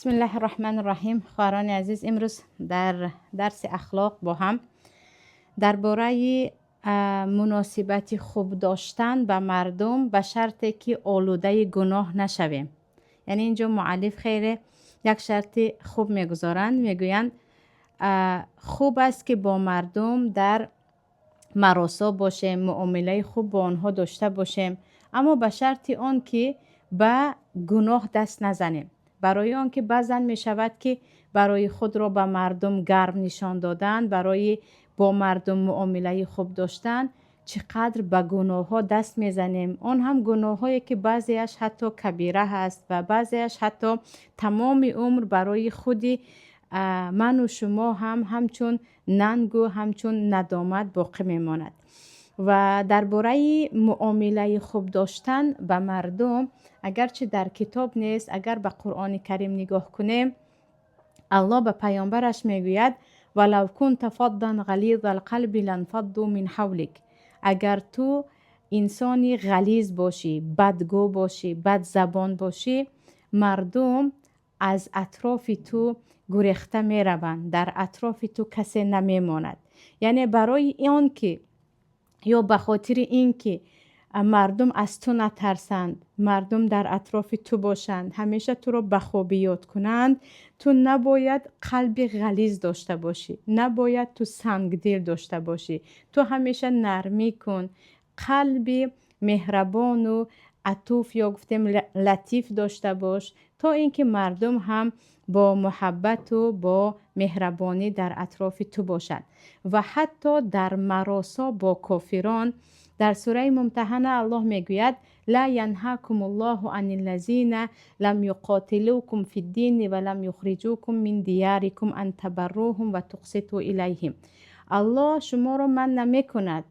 بسم الله الرحمن الرحیم. خواهران عزیز، امروز در درس اخلاق با هم درباره مناسبت خوب داشتن به مردم به شرطی که آلوده گناه نشویم. یعنی اینجا مؤلف خیلی یک شرط خوب میگذارند، میگویند خوب است که با مردم در مراسا باشیم، معامله خوب با آنها داشته باشیم، اما به شرط آن که به گناه دست نزنیم. برای آنکه بعضا می شود که برای خود را به مردم گرم نشان دادن، برای با مردم معامله خوب داشتن، چقدر به گناه ها دست میزنیم. آن هم گناه هایی که بعضیش حتی کبیره هست و بعضیش حتی تمام عمر برای خودی من و شما هم همچون ننگ و همچون ندامت باقی میماند. و درباره معامله خوب داشتن به مردم، اگرچه در کتاب نیست، اگر به قرآن کریم نگاه کنیم، الله به پیامبرش میگوید: ولو كنت فظا غلیظ القلب لانفضوا من حولك. اگر تو انسانی غلیظ باشی، بدگو باشی، بد زبان باشی، مردم از اطراف تو گریخته میروند، در اطراف تو کسی نمیماند. یعنی برای آن که یا به خاطر اینکه مردم از تو نترسند، مردم در اطراف تو باشند، همیشه تو را به خوبی یاد کنند، تو نباید قلب غلیظ داشته باشی، نباید تو سنگدل داشته باشی. تو همیشه نرمی کن، قلب مهربان و عطوف یا گفتیم لطیف داشته باش تا اینکه مردم هم با محبت و با مهربانی در اطراف تو باشند. و حتی در مراسا با کافران، در سوره ممتحنه الله میگوید: لا ينهاكم الله عن الذين لم يقاتلوكم في الدين ولم يخرجوكم من دياركم أن تبروهم وتقسطوا إليهم. الله شما را منع نمیکند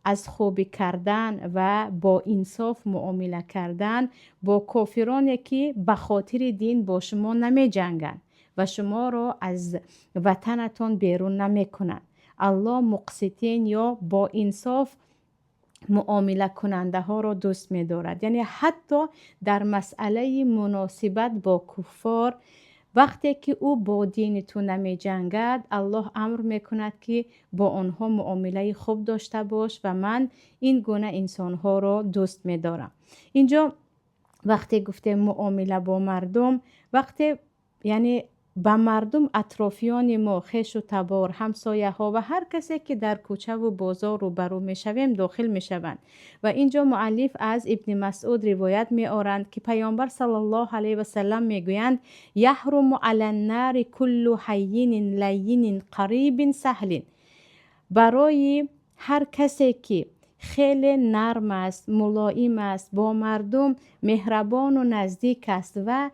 از خوبی کردن و با انصاف معامله کردن با کافرانی که به خاطر دین با شما نمی جنگند و شما را از وطنتان بیرون نمی کنند. الله مقسطین یا با انصاف معامله کننده ها را دوست می دارد. یعنی حتی در مسئله مناسبت با کفار، وقتی که او با دین تو نمی جنگد، الله امر می کند که با آنها معامله خوب داشته باش و من این گونه انسان ها را دوست می دارم. اینجا وقتی گفتیم معامله با مردم، وقتی یعنی به مردم اطرافیان ما، خویش و تبار، همسایه ها و هر کسی که در کوچه و بازار روبرو میشویم داخل میشوند. و اینجا مؤلف از ابن مسعود روایت می آرند که پیامبر صلی الله علیه و سلم میگویند: يحرم على النار كل هين لين قریب سهل. برای هر کسی که خیلی نرم است، ملایم است، با مردم مهربان و نزدیک است و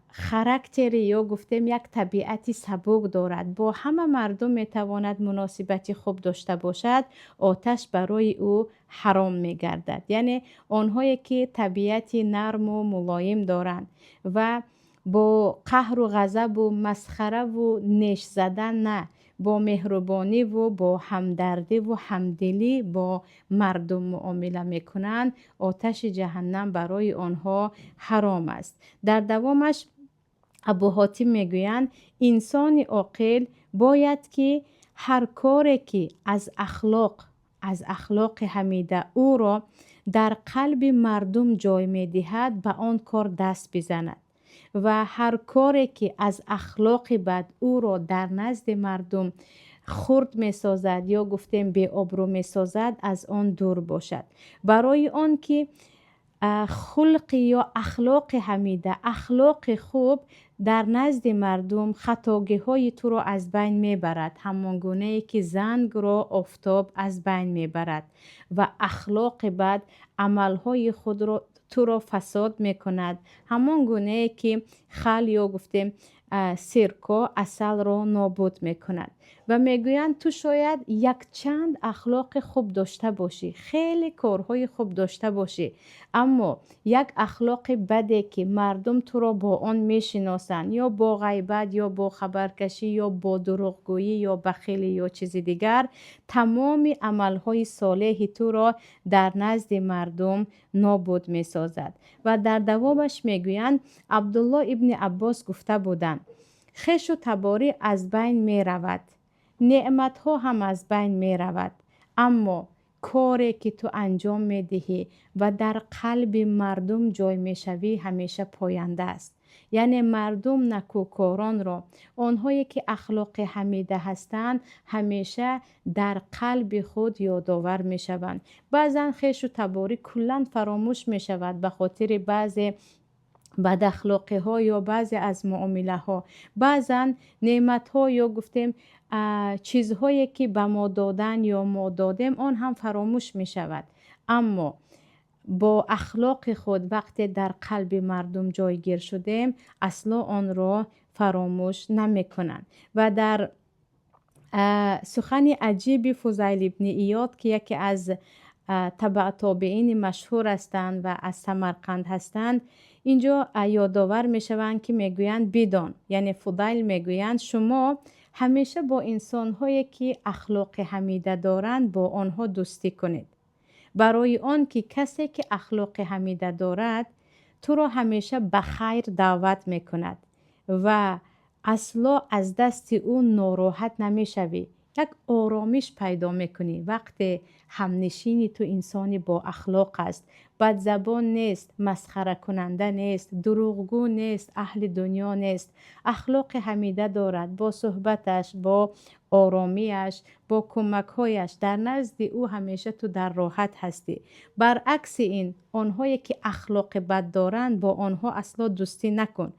характери یا گفتیم یک طبیعت سبک دارد، با همه مردم میتواند مناسبت خوب داشته باشد، آتش برای او حرام میگردد. یعنی آنهایی که طبیعت نرم و ملایم دارند و با قهر و غضب و مسخره و نیش زدن نه، با مهربانی و با همدردی و همدلی با مردم معامله میکنند، آتش جهنم برای آنها حرام است. در دوامش ابو حاتم میگویند انسان عاقل باید که هر کاری که از اخلاق حمیده او را در قلب مردم جای میدهد به آن کار دست بزند و هر کاری که از اخلاق بد او را در نزد مردم خرد میسازد یا گفتیم بی آبرو میسازد، از آن دور باشد. برای آن که خلق یا اخلاق حمیده، اخلاق خوب در نزد مردم خطاگی های تو را از بین میبرد، همان گونه ای که زنگ را آفتاب از بین میبرد و اخلاق بد عملهای خود را تو را فساد میکند، همان گونه ای که خل یا گفتیم Сирко асалро нобуд мекунад. Ва мегӯянд, ту шояд якчанд ахлоқи хуб дошта бошӣ, хеле корҳои хуб дошта бошӣ, аммо як ахлоқи баде, ки мардум туро бо он мешиносанд, ё бо ғайбат, ё бо хабаркашӣ, ё бо дурӯғгӯӣ, ё бахилӣ, ё чизи дигар, тамоми амалҳои солеҳи туро дар назди мардум нобуд месозад. Ва дар давомаш мегӯянд, Абдулло ибни Аббос гуфта буданд: хешу таборӣ аз байн меравад, неъматҳо ҳам аз байн меравад, аммо коре, ки ту анҷом медиҳӣ ва дар қалби мардум ҷой мешавӣ, ҳамеша поянда аст. Яъне мардум накӯкоронро, онҳое, ки ахлоқи ҳамида ҳастанд, ҳамеша дар қалби худ ёдовар мешаванд. Баъзан хешу таборӣ куллан фаромӯш мешавад ба хотири баъзе бадахлоқиҳо ё баъзе аз муомилаҳо. Баъзан неъматҳо ё гуфтем, чизҳое, ки ба мо доданд ё мо додем, он ҳам фаромӯш мешавад, аммо бо ахлоқи худ вақте дар қалби мардум ҷойгир шудем, асло онро фаромӯш намекунанд. Ва дар сухани аҷиби Фузайл ибни Иёд, ки яке аз табаъ-тобеини машҳур ҳастанд ва аз Самарқанд ҳастанд, инҷо ёдовар мешаванд, ки мегӯянд: бидон, яъне Фудайл мегӯянд, шумо ҳамеша бо инсонҳое, ки ахлоқи ҳамида доранд, бо онҳо дӯстӣ кунед, барои он ки касе, ки ахлоқи ҳамида дорад, туро ҳамеша ба хайр даъват мекунад ва асло аз дасти ӯ нороҳат намешавӣ, як оромиш пайдо мекунӣ. Вақте ҳамнишини ту инсони боахлоқ аст, бадзабон нест, масхаракунанда нест, дурӯғгӯ нест, аҳли дунё нест, ахлоқи ҳамида дорад, бо суҳбаташ, бо оромиаш, бо кӯмакҳояш дар назди ӯ ҳамеша ту дар роҳат ҳастӣ. Баръакси ин, онҳое, ки ахлоқи бад доранд, бо онҳо асло дӯстӣ накун.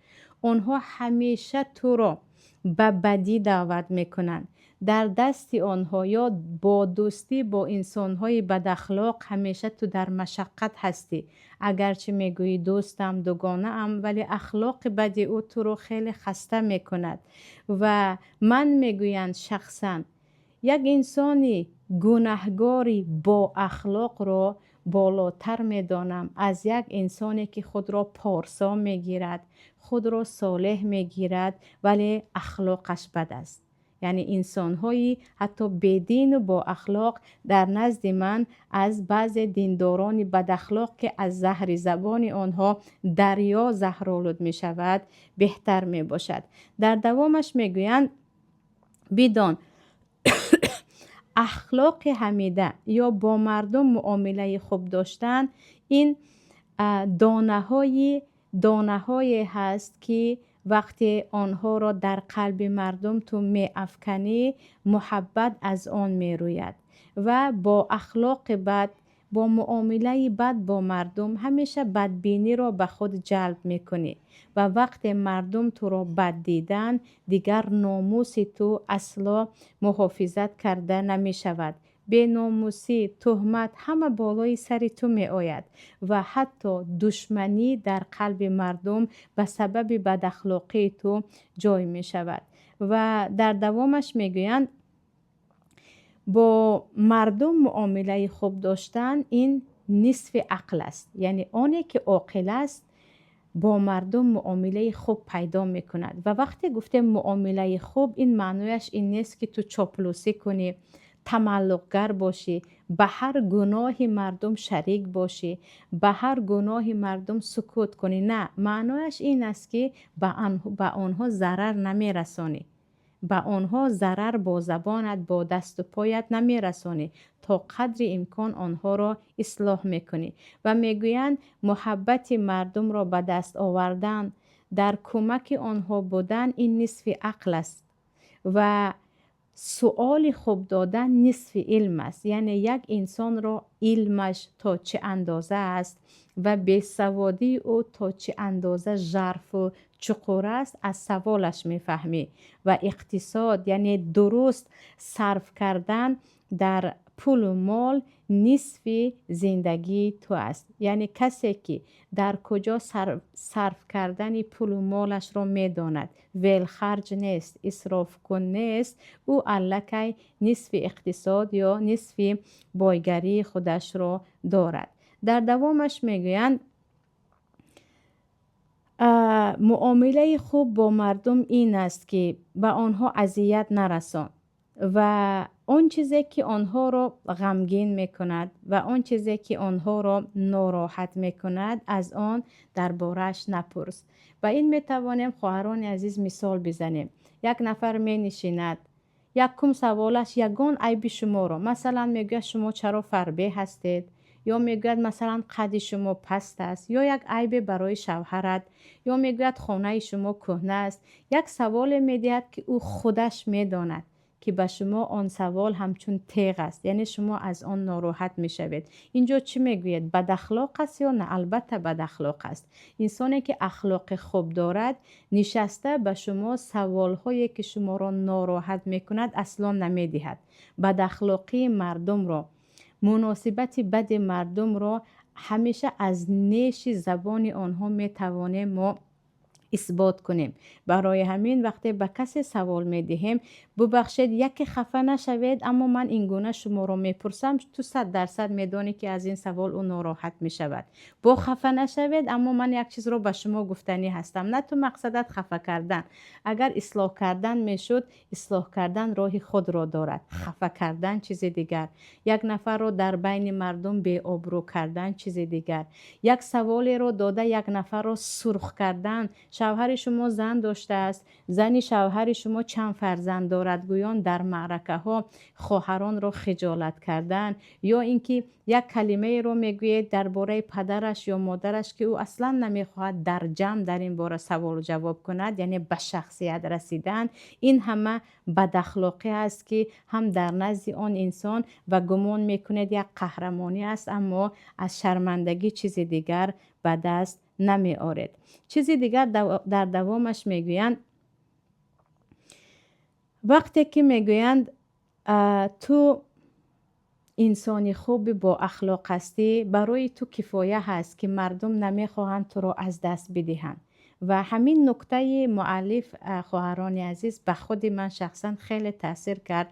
Онҳо ҳамеша туро ба бадӣ даъват мекунанд. Дар дасти онҳо ё бо дӯстӣ бо инсонҳои бадахлоқ ҳамеша ту дар машаққат ҳастӣ. Агарчи мегӯӣ дӯстам, дугонаам, вале ахлоқи бади ӯ туро хеле хаста мекунад. Ва ман, мегӯянд, шахсан як инсони гунаҳгори боахлоқро болотар медонам аз як инсоне, ки худро порсо мегирад, худро солеҳ мегирад, вале ахлоқаш бад аст. Яъне инсонҳои ҳатто бедину боахлоқ дар назди ман аз баъзе диндорони бадахлоқ, ки аз заҳри забони онҳо дарё заҳролуд мешавад, беҳтар мебошад. Дар давомаш мегӯянд: бидон, ахлоқи ҳамида ё бо мардум муомилаи хуб доштан ин донаҳое ҳаст, ки вақте онҳоро дар қалби мардум ту меафканӣ, муҳаббат аз он мерӯяд. Ва бо ахлоқи бад, бо муомилаи бад бо мардум ҳамеша бадбиниро ба худ ҷалб мекунӣ. Ва вақте мардум туро бад диданд, дигар номуси ту асло муҳофизат карда намешавад. Беномусӣ, туҳмат ҳама болои сари ту меояд ва ҳатто душманӣ дар қалби мардум ба сабаби бадахлоқии ту ҷой мешавад. Ва дар давомаш мегӯянд, бо мардум муомилаи хуб доштан ин нисфи ақл аст. Яъне оне, ки оқил аст, бо мардум муомилаи хуб пайдо мекунад. Ва вақте гуфтем муомилаи хуб, ин маънояш ин нест, ки ту чоплусӣ кунӣ, тамаллуқгар бошӣ, ба ҳар гуноҳи мардум шарик бошӣ, ба ҳар гуноҳи мардум сукут кунӣ. На, маънояш ин аст, ки ба онҳо зарар намерасонӣ, ба онҳо зарар бо забонат, бо дасту поят намерасонӣ, то қадри имкон онҳоро ислоҳ мекунӣ. Ва мегӯянд, муҳаббати мардумро ба даст овардан, дар кӯмаки онҳо будан ин нисфи ақл аст ва суоли хуб додан нисфи илм аст. Яъне як инсонро илмаш то чӣ андоза аст ва бесаводии ӯ то чӣ андоза жарфу чуқур аст, аз саволаш мефаҳмӣ. Ва иқтисод, яъне дуруст сарф кардан дар пулу мол. Нисфи зиндагии ту аст. Яъне касе, ки дар куҷо сарф кардани пулу молашро медонад, велхарҷ нест, исрофкун нест, ӯ аллакай нисфи иқтисод ё нисфи бойгарии худашро дорад. Дар давомаш мегӯянд: муомилаи хуб бо мардум ин аст, ки ба онҳо азият нарасон ва он чизе, ки онҳоро ғамгин мекунад, ва он чизе, ки онҳоро нороҳат мекунад, аз он дар борааш напурс. Ба ин метавонем, хоҳарони азиз, мисол бизанем. Як нафар менишинад, якум саволаш ягон айби шуморо, масалан, мегӯяд: «Шумо чаро фарбе ҳастед?» Ё мегӯяд, масалан, қадди шумо паст аст, ё як айбе барои шавҳарат, ё мегӯяд, хонаи шумо кӯҳна аст. Як саволе медиҳад, ки ӯ худаш медонад, ки ба шумо он савол ҳамчун теғ аст, яъне шумо аз он нороҳат мешавед. Инҷо чӣ мегӯед? Бадахлоқ аст ё на? Албатта, бадахлоқ аст. Инсоне, ки ахлоқи хуб дорад, нишаста ба шумо саволҳое, ки шуморо нороҳат мекунад, аслон намедиҳад. Бадахлоқии мардумро, муносибати бади мардумро ҳамеша аз неши забони онҳо метавонем мо исбот кунем. Барои ҳамин, вақте ба касе савол медиҳем: «Бубахшед, яке хафа нашавед, аммо ман ин гуна шуморо мепурсам», ту 100% медонӣ, ки аз ин савол ӯ нороҳат мешавад. «Бо хафа нашавед, аммо ман як чизро ба шумо гуфтанӣ ҳастам». На, ту мақсадат хафа кардан. Агар ислоҳ кардан мешуд, ислоҳ кардан роҳи худро дорад, хафа кардан чизи дигар, як нафарро дар байни мардум беобрӯ кардан чизи дигар, як саволеро дода, як нафарро сурх кардан, шавҳари шумо зан доштааст, зани шавҳари шумо чанд фарзанд дорад гӯён дар маъракаҳо хоҳаронро хиҷолат кардан, ё ин ки як калимаеро мегӯед дар бораи падараш ё модараш, ки ӯ аслан намехоҳад дар ҷамъ дар ин бора саволу ҷавоб кунад, яъне ба шахсият расидан. Ин ҳама бадахлоқӣ аст, ки ҳам дар назди он инсон ва гумон мекунед як қаҳрамонӣ аст, аммо аз шармандагӣ чизи дигар ба даст намеоред. Чизи дигар дар давомаш мегӯянд: вақте ки мегӯянд, ту инсони хуби боахлоқ ҳастӣ, барои ту кифоя ҳаст, ки мардум намехоҳанд туро аз даст бидиҳанд. Ва ҳамин нуктаи муаллиф, хоҳарони азиз, ба худи ман шахсан хеле таъсир кард.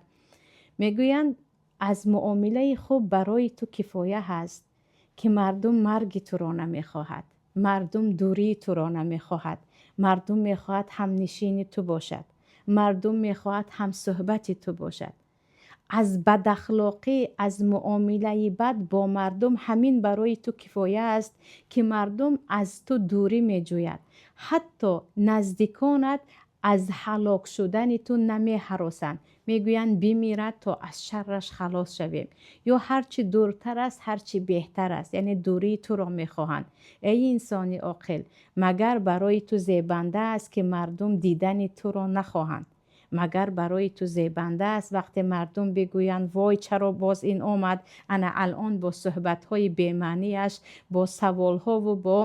Мегӯянд, аз муомилаи хуб барои ту кифоя ҳаст, ки мардум марги туро намехоҳад, мардум дурии туро намехоҳад, мардум мехоҳад ҳамнишини ту бошад, мардум мехоҳад ҳамсӯҳбати ту бошад. Аз бадахлоқӣ, аз муомилаи бад бо мардум ҳамин барои ту кифоя аст, ки мардум аз ту дурӣ меҷӯяд. Ҳатто наздиконат аз ҳалок шудани ту намеҳаросанд, мегӯянд, бимирад, то аз шарраш халос шавем, ё ҳарчи дуртар аст, ҳарчи беҳтар аст, яъне дурии туро мехоҳанд. Эй инсони оқил, магар барои ту зебанда аст, ки мардум дидани туро нахоҳанд? Магар барои ту зебанда аст, вақте мардум бигӯянд: «Вой, чаро боз ин омад, ана алон бо суҳбатҳои бемаънияш, бо саволҳову бо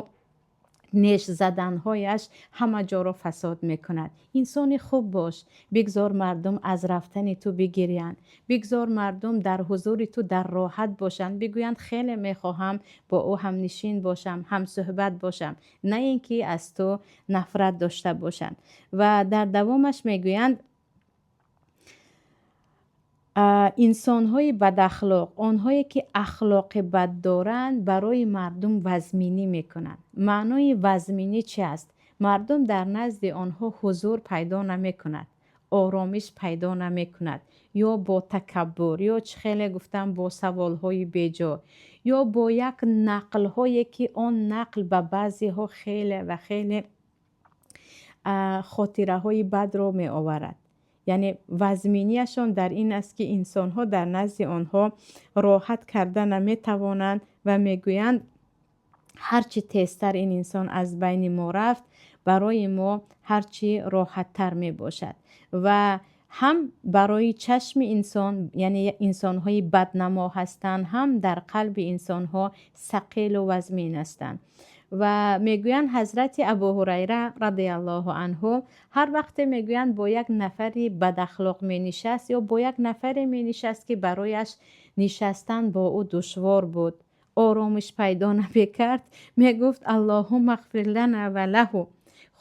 неш заданҳояш ҳама ҷоро фасод мекунад»? Инсони хуб бош, бигзор мардум аз рафтани ту бигирянд, бигзор мардум дар ҳузури ту дар роҳат бошанд, бигӯянд, хеле мехоҳам бо ӯ ҳамнишин бошам, ҳамсӯҳбат бошам, на ин ки аз ту нафрат дошта бошанд. Ва дар давомаш мегӯянд: инсонҳои бадахлоқ, онҳое, ки ахлоқи бад доранд, барои мардум вазминӣ мекунанд. Маънои вазминӣ чи аст? Мардум дар назди онҳо ҳузур пайдо намекунад, оромиш пайдо намекунад, ё бо такаббур, ё чӣ хеле гуфтам, бо саволҳои беҷо, ё бо як нақлҳое, ки он нақл ба баъзеҳо хеле ва хеле хотираҳои бадро меоварад. Яъне вазминияшон дар ин аст, ки инсонҳо дар назди онҳо роҳат карда наметавонанд ва мегӯянд, ҳарчи тезтар ин инсон аз байни мо рафт, барои мо ҳарчи роҳаттар мебошад. Ва ҳам барои чашми инсон, яъне инсонҳои баднамо ҳастанд, ҳам дар қалби инсонҳо сақилу вазмин ҳастанд. Ва мегӯянд, ҳазрати Абу Ҳурайра радиаллоҳу анҳу ҳар вақте, мегӯянд, бо як нафари бадахлоқ менишаст ё бо як нафаре менишаст, ки барояш нишастан бо ӯ душвор буд, оромиш пайдо намекард, мегуфт: "Аллоҳумма ғфир лана ва лаҳу",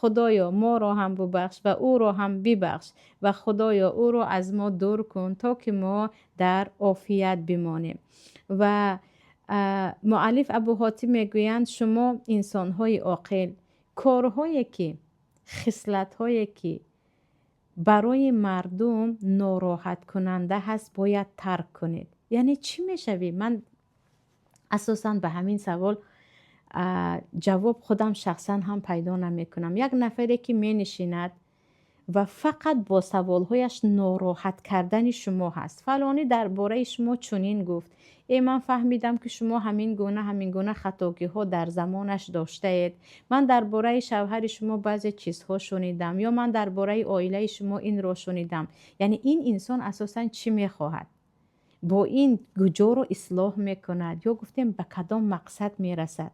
Худоё, моро ҳам бубахш ва ӯро ҳам бибахш ва Худоё, ӯро аз мо дур кун, то ки мо дар офият бимонем. Ва муаллиф Абу Ҳотим мегӯянд: шумо инсонҳои оқил корҳое ки, хислатҳое ки барои мардум нороҳаткунанда ҳаст, бояд тарк кунед. Яъне чӣ мешавӣ? Ман асосан ба ҳамин савол ҷавоб худам шахсан ҳам пайдо намекунам. Як нафаре ки менишинад ва фақат бо саволҳояш нороҳат кардани шумо ҳаст: фалонӣ дар бораи шумо чунин гуфт, ман фаҳмидам, ки шумо ҳамин гуна, ҳамин гуна хатогиҳо дар замонаш доштаед, ман дар бораи шавҳари шумо баъзе чизҳо шунидам ё ман дар бораи оилаи шумо инро шунидам. Яъне ин инсон асосан чӣ мехоҳад? Бо ин куҷоро ислоҳ мекунад ё гуфтем, ба кадом мақсад мерасад?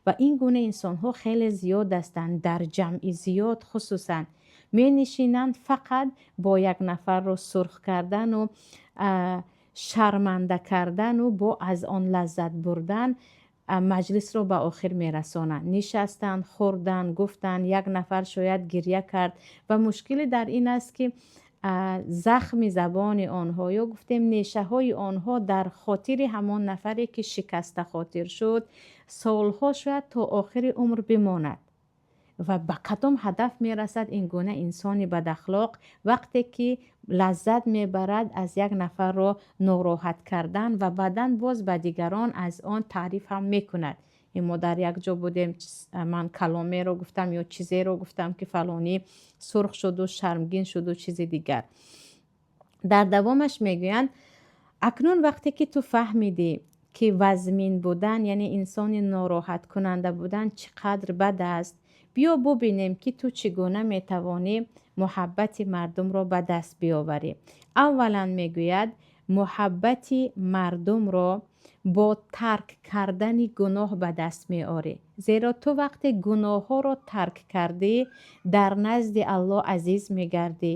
Ва ин гуна инсонҳо хеле зиёд ҳастанд дар ҷамъи зиёд, хусусан менишинанд фақат бо як нафарро сурх кардану шарманда кардану бо аз он лаззат бурдан маҷлисро ба охир мерасонанд. Нишастанд, хӯрданд, гуфтанд, як нафар шояд гиря кард. Ва мушкиле дар ин аст, ки захми забони онҳо ё гуфтем, нешаҳои онҳо дар хотири ҳамон нафаре ки шикастахотир шуд, солҳо, шояд то охири умр бимонад. Ва ба кадом ҳадаф мерасад ин гуна инсони бадахлоқ, вақте ки лаззат мебарад аз як нафарро нороҳат кардан ва баъдан боз ба дигарон аз он таъриф ҳам мекунад? Мо дар як ҷо будем, ман каломеро гуфтам ё чизеро гуфтам, ки фалонӣ сурх шуду шармгин шуду чизи дигар. Дар давомаш мегӯянд: акнун вақте ки ту фаҳмидӣ, ки вазмин будан, яъне инсони нороҳаткунанда будан, чӣ қадр бад аст, биё бубинем, ки ту чӣ гуна метавонӣ муҳаббати мардумро ба даст биёварӣ. Аввалан, мегӯяд, муҳаббати мардумро бо тарк кардани гуноҳ ба даст меорӣ, зеро ту вақте гуноҳҳоро тарк кардӣ, дар назди Аллоҳ азиз мегардӣ.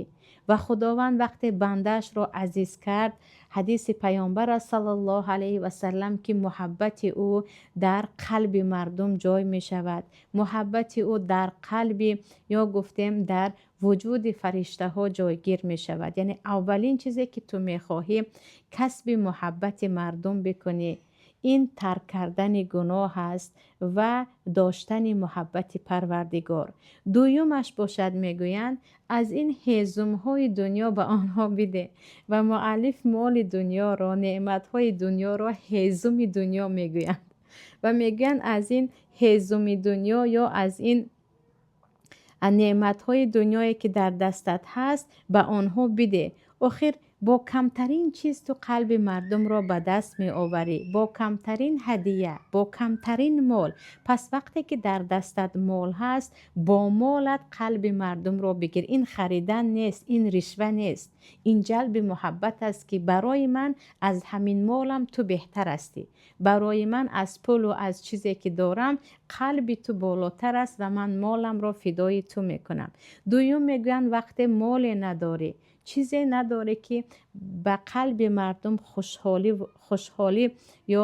Ва Худованд вақте бандаашро азиз кард, ҳадиси паёмбар аст саллаллоҳу алайҳи васаллам, ки муҳаббати ӯ дар қалби мардум ҷой мешавад, муҳаббати ӯ дар қалби ё гуфтем, дар вуҷуди фариштаҳо ҷойгир мешавад. Яъне аввалин чизе ки ту мехоҳӣ касби муҳаббати мардум бикунӣ, ин тарк кардани гуноҳ аст ва доштани муҳаббати Парвардигор. Дуюмаш бошад, мегӯянд, аз ин ҳезумҳои дунё ба онҳо бидеҳ. Ва муаллиф моли дунёро, неъматҳои дунёро ҳезуми дунё мегӯянд ва мегӯянд, аз ин ҳезуми дунё ё аз ин неъматҳои дунёе ки дар дастат ҳаст, ба онҳо бидеҳ. Охир бо камтарин чиз ту қалби мардумро ба даст меоварӣ, бо камтарин ҳадия, бо камтарин мол. Пас вақте ки дар дастат мол ҳаст, бо молат қалби мардумро бигир. Ин харидан нест, ин ришва нест, ин ҷалби муҳаббат аст, ки барои ман аз ҳамин молам ту беҳтар ҳастӣ, барои ман аз пулу аз чизе ки дорам қалби ту болотар аст ва ман моламро фидои ту мекунам. Дуюм, мегӯянд, вақте моле надорӣ, чизе надорӣ, ки ба қалби мардум хушҳолӣ ё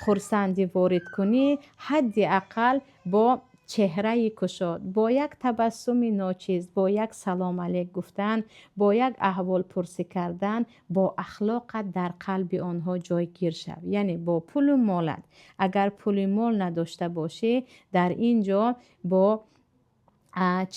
хурсандӣ ворид кунӣ, ҳадди ақал бо чеҳраи кушод, бо як табассуми ночиз, бо як салом алейк гуфтан, бо як аҳволпурсӣ кардан, бо ахлоқат дар қалби онҳо ҷойгир шав. Яъне бо пулу молат. Агар пули мол надошта бошӣ, дар ин ҷо бо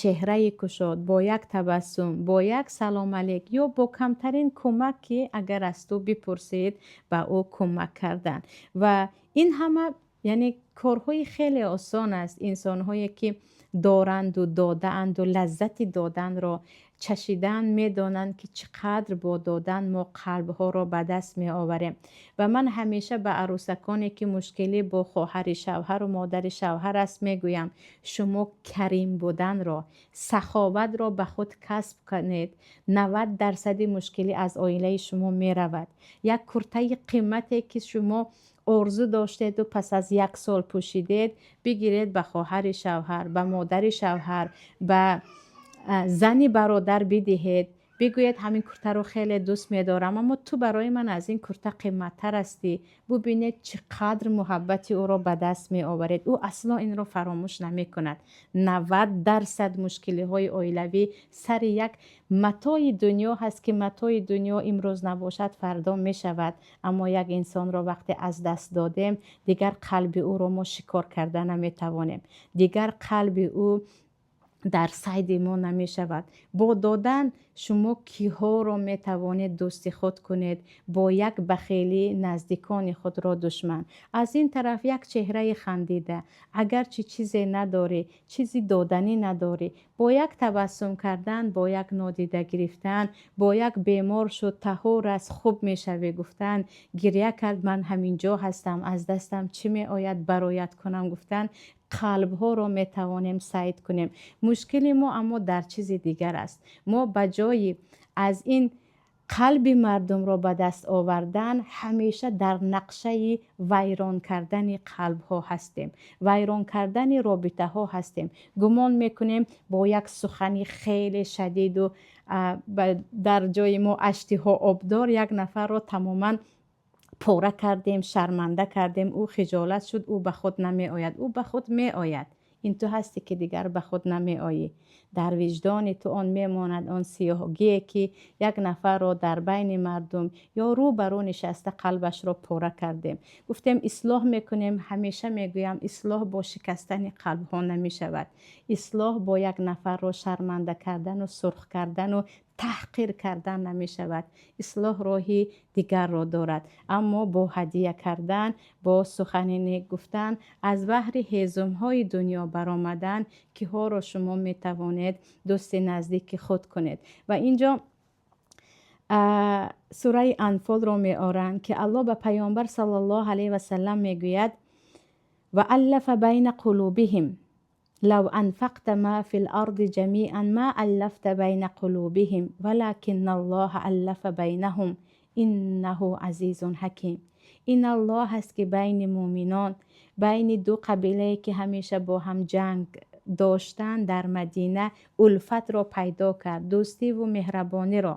чеҳраи кушод, бо як табассум, бо як салом алейк ё бо камтарин кӯмак, ки агар аз ту бипурсид, ба ӯ кӯмак кардан. Ва ин ҳама яъне корҳои хеле осон аст. Инсонҳое ки доранду додаанду лаззати доданро чашидан, медонанд, ки чӣ қадр бо додан мо қалбҳоро ба даст меоварем. Ва ман ҳамеша ба арӯсаконе, ки мушкилӣ бо хоҳари шавҳару модари шавҳар аст, мегӯям: шумо карим буданро, саховатро ба худ касб кунед, 90 дарсади мушкилӣ аз оилаи шумо меравад. Як куртаи қимате, ки шумо Орзу доштеду пас аз як сол пӯшидед, бигиред, ба хоҳари шавҳар, ба модари шавҳар, ба зани бародар бидиҳед. Бигӯед: «Ҳамин куртаро хеле дӯст медорам, аммо ту барои ман аз ин курта қимматтар ҳастӣ». Бубинед, чӣ қадр муҳаббати ӯро ба даст меоваред. Ӯ асло инро фаромӯш намекунад. 90% мушкилиҳои оилавӣ сари як матои дунё ҳаст, ки матои дунё имрӯз набошад, фардо мешавад. Аммо як инсонро вақте аз даст додем, дигар қалби ӯро мо шикор карда наметавонем, дигар қалби ӯ дар сайди мо намешавад. Бо додан шумо киҳоро метавонед дӯсти худ кунед, бо як бахелӣ наздикони худро душман. Аз ин тараф, як чеҳраи хандида, агарчи чизе надорӣ, чизи доданӣ надорӣ, бо як табассум кардан, бо як нодида гирифтан, бо як «бемор шуд, таҳур аст, хуб мешавӣ» гуфтан, гиря кард, «ман ҳамин ҷо ҳастам, аз дастам чӣ меояд, бароят кунам» гуфтан, қалбҳоро метавонем сайд кунем. Мушкили мо аммо дар чизи дигар аст. Мо ба ҷои аз ин қалби мардумро ба даст овардан, ҳамеша дар нақшаи вайрон кардани қалбҳо ҳастем, вайрон кардани робитаҳо ҳастем. Гумон мекунем, бо як сухани хеле шадиду дар ҷои мо аштиҳо обдор як нафарро тамоман пора кардем, шарманда кардем, ӯ хиҷолат шуд, ӯ ба худ намеояд. Ӯ ба худ меояд. Ин ту ҳастӣ, ки дигар ба худ намеоӣ. Дар виҷдони ту он мемонад, он сиёҳгие, ки як нафарро дар байни мардум ё рӯ ба рӯ нишаста қалбашро пора кардем. Гуфтем, ислоҳ мекунем. Ҳамеша мегӯям, ислоҳ бо шикастани қалбҳо намешавад. Ислоҳ бо як нафарро шарманда кардану сурх кардану таҳқир кардан намешавад. Ислоҳ роҳи дигарро дорад. Аммо бо ҳадия кардан, бо сухани нек гуфтан, аз баҳри ҳезумҳои дунё баромадан, киҳоро шумо метавонед дӯсти наздики худ кунед. Ва инҷо сураи Анфолро меоранд, ки Аллоҳ ба Паёмбар саллаллоҳу алайҳи васалам мегӯяд: «وألف بين قلوبهم لو أنفقت ما في الأرض جميعا ما ألفت بين قلوبهم ولكن الله ألف بينهم إنه عزيز حكيم». Ин Аллоҳ аст, ки байни муъминон, байни ду қабилае, ки ҳамеша бо ҳам ҷанг доштанд, дар Мадина улфатро пайдо кард, дӯстиву меҳрабониро.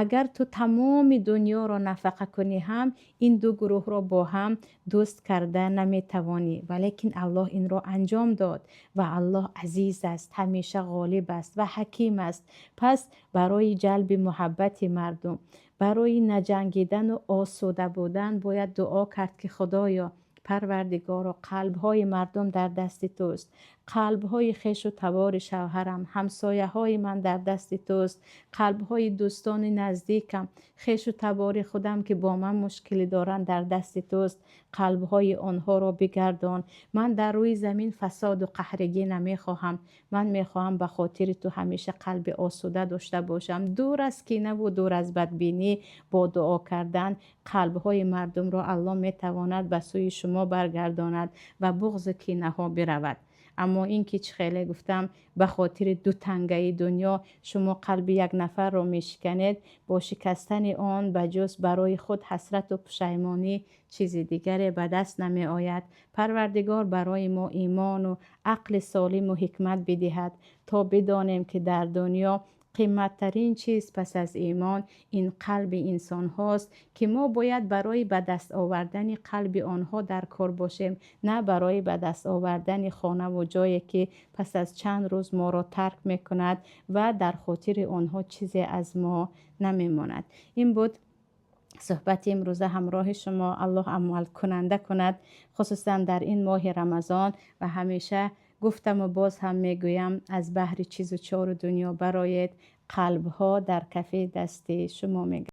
Агар ту тамоми дунёро нафақа кунӣ ҳам, ин ду гурӯҳро бо ҳам дӯст карда наметавонӣ. Валекин Аллоҳ инро анҷом дод ва Аллоҳ азиз аст, ҳамеша ғолиб аст ва ҳаким аст. Пас барои ҷалби муҳаббати мардум, барои наҷангидану осуда будан бояд дуо кард, ки «Худоё, Парвардигоро, қалбҳои мардум дар дасти туст. Қалбҳои хешу табори шавҳарам, ҳамсояҳои ман дар дасти туст. Қалбҳои дӯстони наздикам, хешу табори худам, ки бо ман мушкилӣ доранд, дар дасти туст. Қалбҳои онҳоро бигардон. Ман дар рӯи замин фасоду қаҳригӣ намехоҳам. Ман мехоҳам ба хотири ту ҳамеша қалби осуда дошта бошам, дур аз кинаву дур аз бадбинӣ». Бо дуо кардан қалбҳои мардумро Аллоҳ метавонад ба сӯи шумо баргардонад ва буғзу кинаҳо биравад. Аммо ин ки чӣ хеле гуфтам, ба хотири ду тангаи дунё шумо қалби як нафарро мешиканед, бо шикастани он ба ҷуз барои худ ҳасрату пушаймонӣ чизи дигаре ба даст намеояд. Парвардигор барои мо имону ақли солиму ҳикмат бидиҳад, то бидонем, ки дар дунё қиматтарин чиз пас аз имон ин қалби инсонҳост, ки мо бояд барои ба даст овардани қалби онҳо дар кор бошем, на барои ба даст овардани хонаву ҷое, ки пас аз чанд рӯз моро тарк мекунад ва дар хотири онҳо чизе аз мо намемонад. Ин буд суҳбати имрӯза ҳамроҳи шумо. Аллоҳ амалкунанда кунад, хусусан дар ин моҳи Рамазон. Ва ҳамеша гуфтаму боз ҳам мегӯям: аз баҳри чизу чору дунё бароед, қалбҳо дар кафи дасти шумо мегардад.